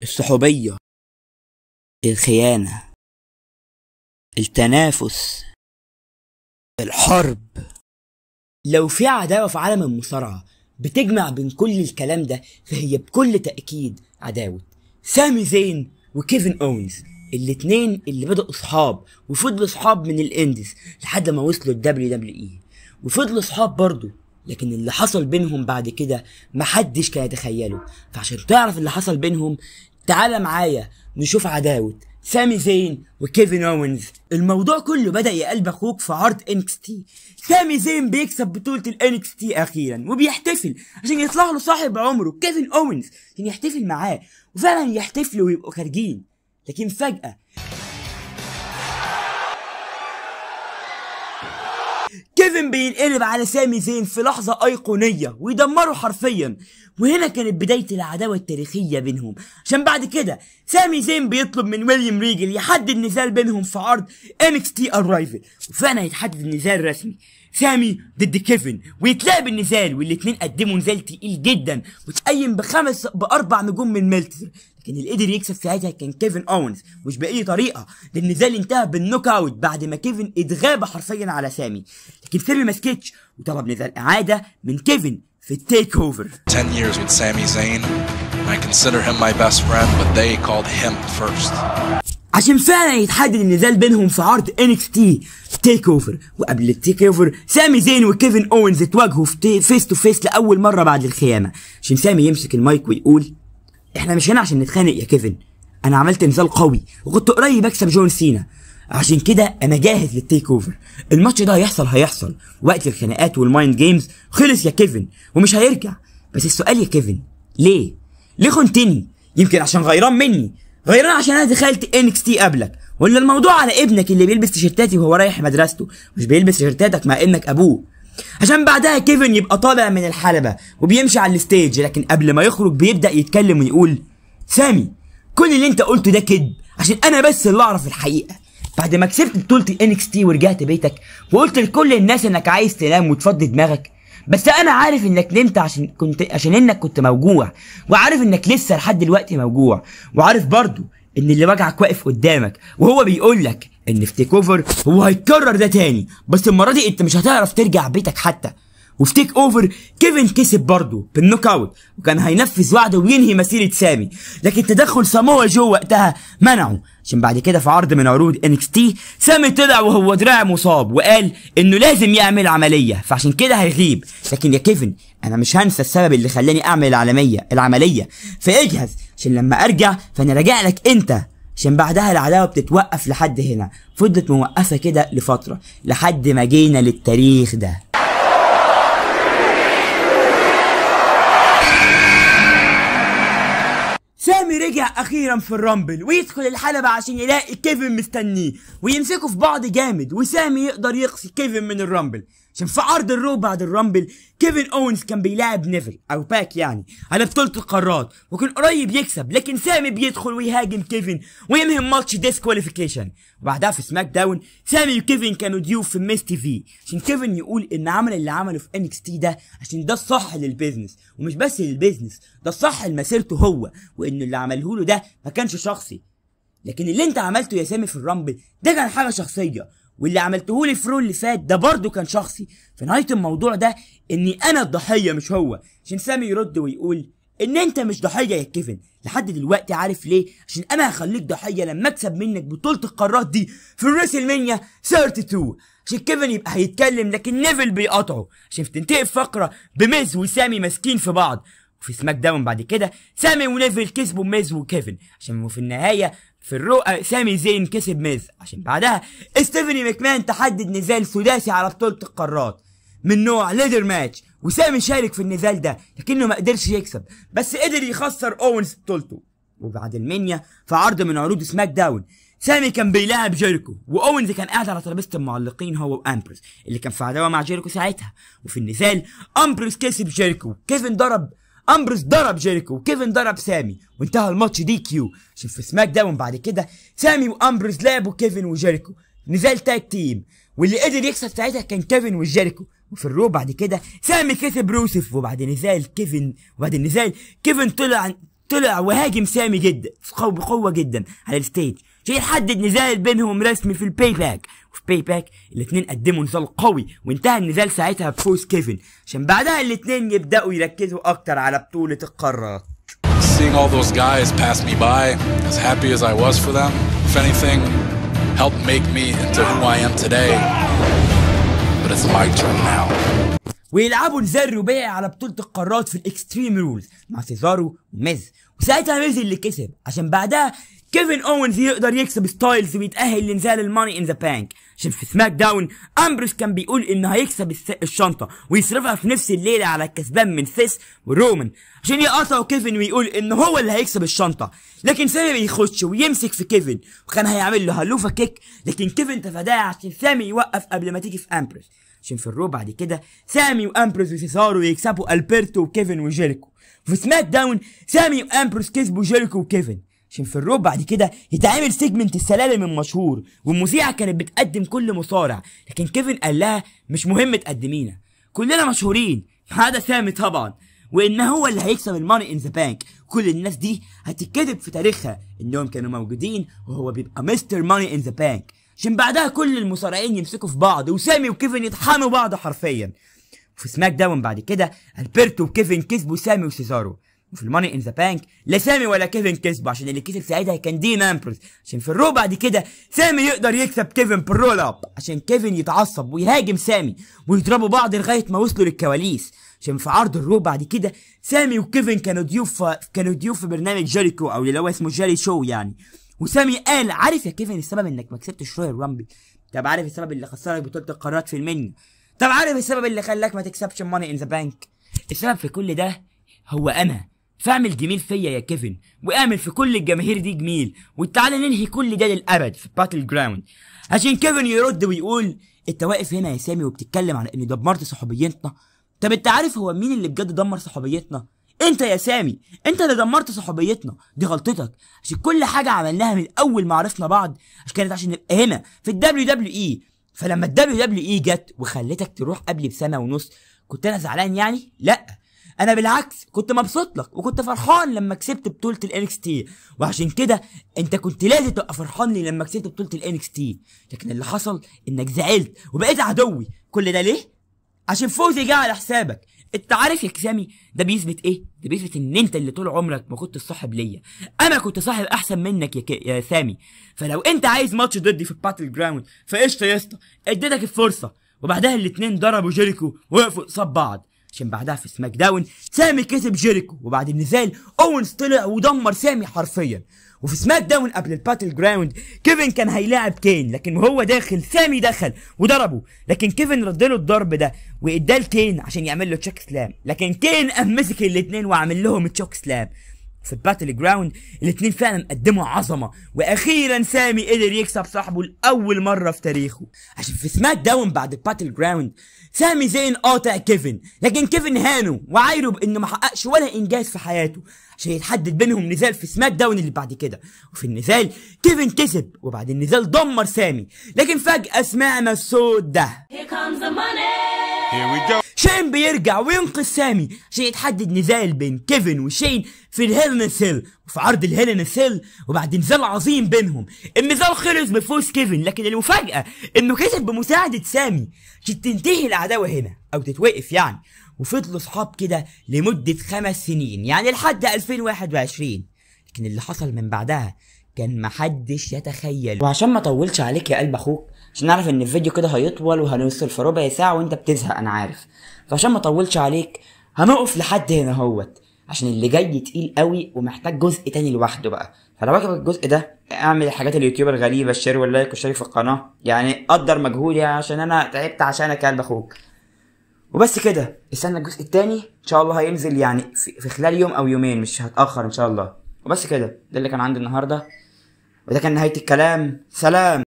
الصحوبية، الخيانة، التنافس، الحرب. لو في عداوة في عالم المصارعة بتجمع بين كل الكلام ده فهي بكل تأكيد عداوة سامي زين وكيفن أونز، الاتنين اللي بدأوا صحاب وفضلوا صحاب من ال indies لحد ما وصلوا ال WWE وفضلوا صحاب برضو، لكن اللي حصل بينهم بعد كده محدش كان يتخيله. فعشان تعرف اللي حصل بينهم تعال معايا نشوف عداوة سامي زين وكيفن أوينز. الموضوع كله بدأ يقلب اخوك في عرض NXT. سامي زين بيكسب بطولة ال NXT اخيرا وبيحتفل عشان يطلع له صاحب عمره كيفن أوينز عشان يحتفل معاه، وفعلا يحتفلوا ويبقوا خارجين. لكن فجأة كيفن بينقلب على سامي زين في لحظة أيقونية ويدمره حرفيا، وهنا كانت بداية العداوة التاريخية بينهم. عشان بعد كده سامي زين بيطلب من ويليام ريجل يحدد نزال بينهم في عرض NXT Arrival، وفعلا يتحدد النزال رسمي سامي ضد كيفن، ويتلعب النزال، والاتنين قدموا نزال تقيل جدا وتقيم بأربع نجوم من ميلتزر، لكن اللي قدر يكسب ساعتها كان كيفن أونز، مش بأي طريقة. ده النزال انتهى بال knockout بعد ما كيفن اتغاب حرفيا على سامي، لكن سامي ما سكتش وطلب نزال إعادة من كيفن في ال TakeOver. 10 years with Sami Zayn, I consider him my best friend, but they called him first. عشان فعلا يتحدد النزال بينهم في عرض NXT TakeOver. وقبل ال TakeOver سامي زين وكيفن أوينز اتواجهوا في face to face لأول مرة بعد الخيانة، عشان سامي يمسك المايك ويقول احنا مش هنا عشان نتخانق يا كيفن، انا عملت نزال قوي وكنت قريب اكسب جون سينا، عشان كده انا جاهز لل TakeOver. الماتش ده هيحصل، وقت الخناقات وال mind games خلص يا كيفن ومش هيرجع. بس السؤال يا كيفن، ليه؟ ليه خنتني؟ يمكن عشان غيران مني، غيران عشان انا دخلت NXT قبلك، ولا الموضوع على ابنك اللي بيلبس تيشيرتاتي وهو رايح مدرسته مش بيلبس تيشيرتاتك مع انك ابوه؟ عشان بعدها كيفن يبقى طالع من الحلبة وبيمشي على ال stage، لكن قبل ما يخرج بيبدأ يتكلم ويقول سامي كل اللي انت قلته ده كذب، عشان انا بس اللي اعرف الحقيقة. بعد ما كسبت بطولة NXT ورجعت بيتك وقلت لكل الناس انك عايز تنام وتفضي دماغك، بس انا عارف انك نمت عشان انك كنت موجوع، وعارف انك لسه لحد دلوقتي موجوع، وعارف برضو ان اللي وجعك واقف قدامك وهو بيقول لك ان في TakeOver هو هيكرر ده تاني، بس المرة دي انت مش هتعرف ترجع بيتك حتى. وفي TakeOver كيفن كسب برضه بال knockout وكان هينفذ وعده وينهي مسيره سامي، لكن تدخل ساموا جو وقتها منعه. عشان بعد كده في عرض من عروض NXT سامي طلع وهو دراع مصاب وقال انه لازم يعمل عملية فعشان كده هيغيب، لكن يا كيفن انا مش هنسى السبب اللي خلاني اعمل العملية، فاجهز عشان لما ارجع فانا راجع لك انت. عشان بعدها العداوة بتتوقف لحد هنا، فضلت موقفه كده لفترة لحد ما جينا للتاريخ ده. سامي رجع اخيرا في ال Rumble ويدخل الحلبة عشان يلاقي كيفن مستنيه ويمسكوا في بعض جامد، وسامي يقدر يقصي كيفن من ال Rumble. عشان في عرض ال Raw بعد ال Rumble كيفن أونز كان بيلاعب نيفل او باك يعني على بطولة القارات وكان قريب يكسب، لكن سامي بيدخل ويهاجم كيفن وينهي ماتش disqualification. وبعدها في SmackDown سامي وكيفن كانوا ضيوف في Miz TV، عشان كيفن يقول ان عمل اللي عمله في NXT ده عشان ده الصح لل business، ومش بس لل business، ده الصح لمسيرته هو، وان اللي عمله له ده ما كانش شخصي، لكن اللي انت عملته يا سامي في ال Rumble ده كان حاجة شخصية، واللي عملته لي في Raw اللي فات ده برضه كان شخصي. في نهاية الموضوع ده اني انا الضحية مش هو. عشان سامي يرد ويقول ان انت مش ضحية يا كيفن لحد دلوقتي، عارف ليه؟ عشان انا هخليك ضحية لما اكسب منك بطوله القارات دي في ال WrestleMania 32. عشان كيفن يبقى هيتكلم لكن نيفل بيقاطعه، عشان تنتهي الفقرة بميز وسامي ماسكين في بعض. وفي SmackDown بعد كده سامي ونيفل كسبوا ميز وكيفن، عشان في النهاية في ال Raw سامي زين كسب ميز. عشان بعدها ستيفاني ماكمان تحدد نزال سداسي على بطولة القارات من نوع ladder match، وسامي شارك في النزال ده لكنه ما قدرش يكسب، بس قدر يخسر أوينز بطولته. وبعد ال Mania في عرض من عروض SmackDown سامي كان بيلاعب جيريكو، واوينز كان قاعد على ترابيزة المعلقين هو وامبروس اللي كان في عداوة مع جيريكو ساعتها. وفي النزال امبروس كسب جيريكو، كيفن ضرب امبروس ضرب جيريكو وكيفن ضرب سامي وانتهى الماتش DQ. عشان في SmackDown بعد كده سامي وامبروس لعبوا كيفن وجيريكو نزال tag team، واللي قدر يكسب ساعتها كان كيفن وجيريكو. وفي ال Raw بعد كده سامي كسب روسف، وبعد نزال كيفن طلع طلع وهاجم سامي جدا بقوة جدا على ال stage عشان يحدد نزال بينهم رسمي في ال Payback. وفي Payback الاثنين قدموا نزال قوي، وانتهى النزال ساعتها بفوز كيفن، عشان بعدها الاثنين يبداوا يركزوا اكتر على بطوله القارات. Seeing all those guys pass me by, as happy as I was for them, if anything, helped make me into who I am today. But it's my turn now. ويلعبوا نزال رباعي على بطولة القارات في ال Extreme Rules مع سيزارو وميز، وساعتها ميز اللي كسب، عشان بعدها كيفن اونز يقدر يكسب ستايلز ويتأهل لنزال ال Money in the Bank. عشان في SmackDown امبروس كان بيقول انه هيكسب الشنطة ويصرفها في نفس الليلة على الكسبان من سيس ورومان، عشان يقاطعوا كيفن ويقول انه هو اللي هيكسب الشنطة. لكن سامي بيخش ويمسك في كيفن وكان هيعمل له Helluva Kick، لكن كيفن تفاداها عشان سامي يوقف قبل ما تيجي في امبروس. عشان في ال Raw بعد كده سامي وامبروس وسيزارو يكسبوا البرتو وكيفن وجيريكو. في SmackDown سامي وامبروس كسبوا جيريكو وكيفن. عشان في ال Raw بعد كده يتعمل segment السلالم المشهور، والمذيعه كانت بتقدم كل مصارع، لكن كيفن قال لها مش مهم تقدمينا، كلنا مشهورين ما عدا سامي طبعا، وان هو اللي هيكسب ال Money in the Bank. كل الناس دي هتتكتب في تاريخها انهم كانوا موجودين وهو بيبقى Mister Money in the Bank. عشان بعدها كل المصارعين يمسكوا في بعض وسامي وكيفن يطحنوا بعض حرفيا. وفي SmackDown بعد كده البرتو وكيفن كسبوا سامي وسيزارو. وفي ال Money in the Bank لا سامي ولا كيفن كسبوا، عشان اللي كسب ساعتها كان دين امبروس. عشان في ال Raw بعد كده سامي يقدر يكسب كيفن بال roll up، عشان كيفن يتعصب ويهاجم سامي ويضربوا بعض لغاية ما وصلوا للكواليس. عشان في عرض ال Raw بعد كده سامي وكيفن كانوا ضيوف في برنامج جيريكو او اللي هو اسمه Jeri Show يعني. وسامي قال عارف يا كيفن السبب انك ما كسبتش Royal Rumble؟ طب عارف السبب اللي خسرك بطوله القارات في المنيا؟ طب عارف السبب اللي خلاك ما تكسبش Money in the Bank؟ السبب في كل ده هو انا. فاعمل جميل فيا يا كيفن، واعمل في كل الجماهير دي جميل، وتعالى ننهي كل ده للابد في Battleground. عشان كيفن يرد ويقول انت واقف هنا يا سامي وبتتكلم على اني دمرت صحوبيتنا؟ طب انت عارف هو مين اللي بجد دمر صحوبيتنا؟ انت يا سامي، انت اللي دمرت صحوبيتنا، دي غلطتك. عشان كل حاجة عملناها من اول ما عرفنا بعض عشان كانت عشان نبقى هنا في ال WWE. فلما ال WWE جت وخلتك تروح قبلي بسنة ونص كنت انا زعلان يعني؟ لا، انا بالعكس كنت مبسوط لك وكنت فرحان لما كسبت بطوله ال NXT، وعشان كده انت كنت لازم تبقى فرحان لي لما كسبت بطوله ال NXT. لكن اللي حصل انك زعلت وبقيت عدوي. كل ده ليه؟ عشان فوزي جه على حسابك. انت عارف يا سامي ده بيثبت ايه؟ ده بيثبت ان انت اللي طول عمرك ما كنت صاحب ليا، انا كنت صاحب احسن منك يا سامي. فلو انت عايز ماتش ضدي في ال Battleground فقشطه يا اسطى، اديتك الفرصة. وبعدها الاتنين ضربوا جيريكو ووقفوا قصاد بعض. عشان بعدها في SmackDown سامي كسب جيريكو، وبعد النزال اونز طلع ودمر سامي حرفيا. وفي SmackDown قبل ال Battleground كيفن كان هيلاعب كين، لكن وهو داخل سامي دخل وضربه، لكن كيفن رد له الضرب ده واداه لكين عشان يعمل له chokeslam، لكن كين قام مسك الاثنين وعمل لهم chokeslam. في ال Battleground الاثنين فعلا قدموا عظمه، واخيرا سامي قدر يكسب صاحبه لاول مرة في تاريخه. عشان في SmackDown بعد ال Battleground سامي زين قاطع كيفن، لكن كيفن هانه وعايره بانه ما حققش ولا انجاز في حياته، عشان يتحدد بينهم نزال في SmackDown اللي بعد كده. وفي النزال كيفن كسب، وبعد النزال دمر سامي، لكن فجاة سمعنا الصوت ده. شين بيرجع وينقذ سامي عشان يتحدد نزال بين كيفن وشين في ال Hell in a Cell. وفي عرض ال Hell in a Cell وبعد نزال عظيم بينهم النزال خلص بفوز كيفن، لكن المفاجأة انه كسب بمساعدة سامي عشان تنتهي العداوة هنا او تتوقف يعني. وفضلوا صحاب كده لمدة 5 سنين يعني لحد 2021، لكن اللي حصل من بعدها كان محدش يتخيل. وعشان ما اطولش عليك يا قلب اخوك، عشان نعرف ان الفيديو كده هيطول وهنوصل في ربع ساعة وانت بتزهق انا عارف، فعشان ما اطولش عليك هنقف لحد هنا اهوت، عشان اللي جاي تقيل قوي ومحتاج جزء تاني لوحده بقى. فلو عجبك الجزء ده اعمل الحاجات اليوتيوب الغريبة، ال share وال like والشارك في القناة، يعني قدر مجهودي عشان انا تعبت عشانك يا قلب اخوك. وبس كده، استنى الجزء التاني ان شاء الله هينزل يعني في خلال يوم او يومين، مش هتاخر ان شاء الله. وبس كده، ده اللي كان عندي النهارده، وده كان نهاية الكلام. سلام.